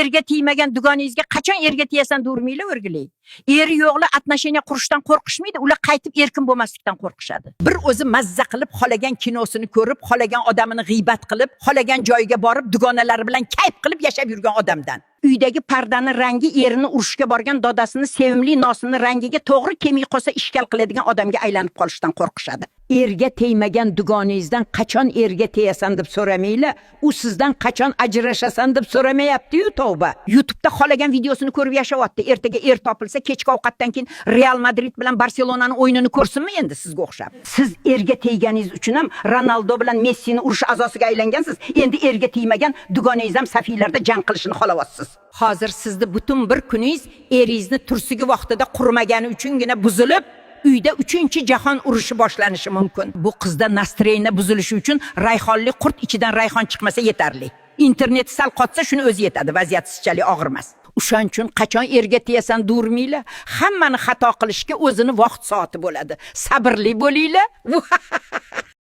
Erga tegmagan dugonangizga "Qachon erga tegasan?" devermanglar o'rgilay. Eri yo'qlar отношения qurishdan qo'rqishmaydi, ular qaytib erkin bo'lmaslikdan qo'rqishadi. Bir o'zi mazza qilib, xohlagan kinosini ko'rib, xohlagan odamini g'iybat qilib, xohlagan joyiga borib, dugonalari bilan kayf qilib yashab yurgan odamdan. Uydagi pardani rangi erini urushga borgan dodasini sevimli nosini rangiga to'g'ri kelmay qolsa, ishkal qiladigan odamga aylanib qolishdan qo'rqishadi. Erga tegmagan dugonangizdan "Qachon erga tegasan?" deb so'ramanglar. U sizdan "Qachon ajrashasan?" deb so'ramayapti-yu, tavba. YouTube'da xohlagan videosini ko'rib yashayapti. Ertaga er topilsa, kechki ovqatdan keyin Real Madrid bilan Barselonani o'yinini ko'rsinmi endi sizga o'xshab? Siz erga tegganingiz uchun ham Ronaldo bilan Messini urush a'zosiga aylangansiz. Endi erga tegmagan dugonangiz ham safiylarda jang qilishini xohlayapsiz. Hozir sizni butun bir kuningiz eringizni tursugi vaqtida qurmagani uchungina buzilib, uyda uchinchi jahon urushi boshlanishi mumkin. Bu qizda настроение buzilishi uchun rayhonli qurt ichidan rayhon chiqmasa yetarli. Internet sal qotsa, shuni o'zi yetadi, vaziyat sizchalik og'ir emas. O'shaning uchun "Qachon erga tegasan?" devermanglar. Hammani xato qilishga o'zini vaqt soati bo'ladi. Sabrli bo'linglar.